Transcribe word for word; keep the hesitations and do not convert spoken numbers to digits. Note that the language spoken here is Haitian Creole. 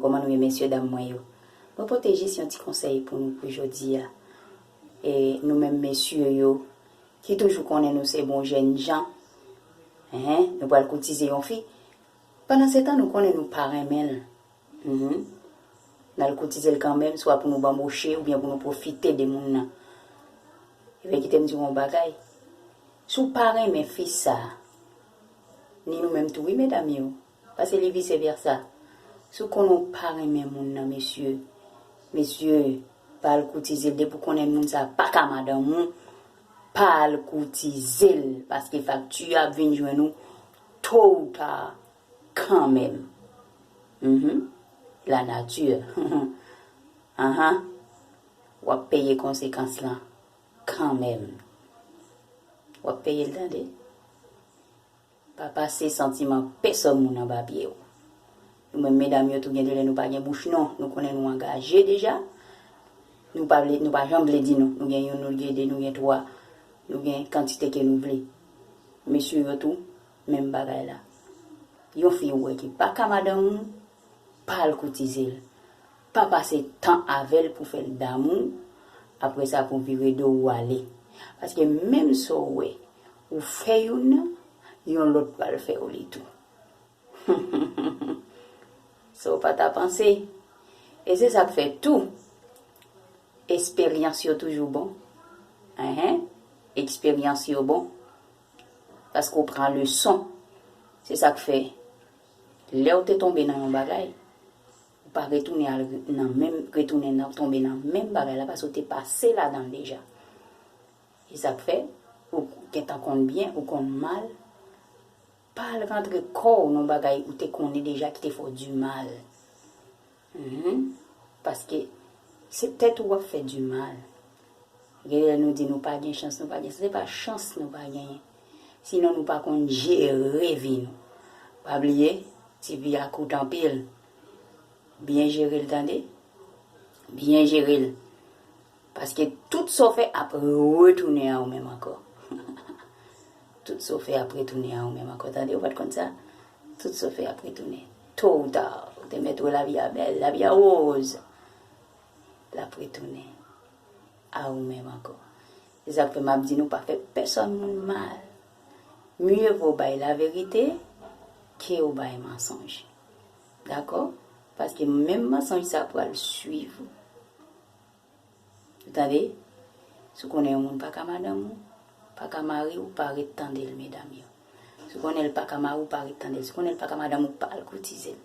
Kòman nou ye, mesye dam mwen yo? Mwen pote jis yon ti konsèy pou nou pou jodi a. E nou menm mesye yo, ki toujou konnen nou se bon jèn jan, enhen, nou pral koutize yon fi. Pandan se tan, nou konnen nou pa renmen l. Mhm. N al koutize l kanmenm, swa pou nou banboche oubyen pou nou pwofite de moun nan. Ebyen, kite m di w yon bagay. Si w pa renmen fi sa, ni nou menm tou, wi, medam yo, paske li vise vèsa. Si w konnen w pa renmen moun nan, mesye, mesye, pa al koutize l. Depi w konnen moun sa pa ka madanm ou, pa al koutize l, paske fakti a ap vin jwenn ou to ou ta, kanmenm. Mhm. La nature. Anhan. W ap peye konsekans lan kanmenm. W ap peye l, tande. Pa pase santiman pèsòn moun anba pye w. Nou menm medam yo tou, gen de lè nou pa gen bouch non. Nou konnen nou angaje deja. Nou pa vle, nou pa janm vle di non. Nou gen youn, nou gen de, nou gen twa. Nou gen kantite ke nou vle. Mesye yo tou, menm bagay la. Yon fi ou wè ki pa ka madanm ou, pa al koutize l. Pa pase tan avè l pou fè l damou, apre sa pou vire do ou ale. Paske menm sa w wè ou fè youn nan, yon lòt pral fè w li tou. Sa w pa ta panse. E se sa k fè tou, esperyans yo toujou bon. Enhen, eksperyans yo bon. Paske w pran leson. Se sa k fè, lè w te tonbe nan yon bagay, ou pa retounen al nan menm, retounen nan, tonbe nan menm bagay la, paske w te pase ladan l deja. E sa k fè, ou gentan konn byen, ou konn mal, pa al rantre kò w nan bagay ou te konnen deja ki te fè w di mal. Mhm. Paske se tèt ou w ap fè di mal. Gen lè nou di nou pa gen chans, nou pa gen chans. Se pa chans nou pa genyen. Sinon nou pa konn jere vi nou. Pa bliye, ti vi a kout anpil. Byen jere l, tande. Byen jere l. Paske tout sa w fè ap retounen a ou menm ankò. Tout sa w fè ap retounen a ou menm ankò. Tande, ou pa t konn sa? Tout sa w fè ap retounen. To ou ta, ou te mèt wè lavi a bèl, lavi a woz. L ap retounen a ou menm ankò. Se sa k fè m ap di nou pa fè pèsòn moun mal. Mye vo w bay laverite ke w bay mansonj. Dakò? Paske menm mansonj sa pral swiv ou. Ou tande? Si w konnen yon moun pa ka madanm ou, pa ka mari w, pa ret tande l, medam yo. Si w konnen l pa ka mari w, pa ret tande l. Si w konnen l pa ka madanm ou, pa al koutize l.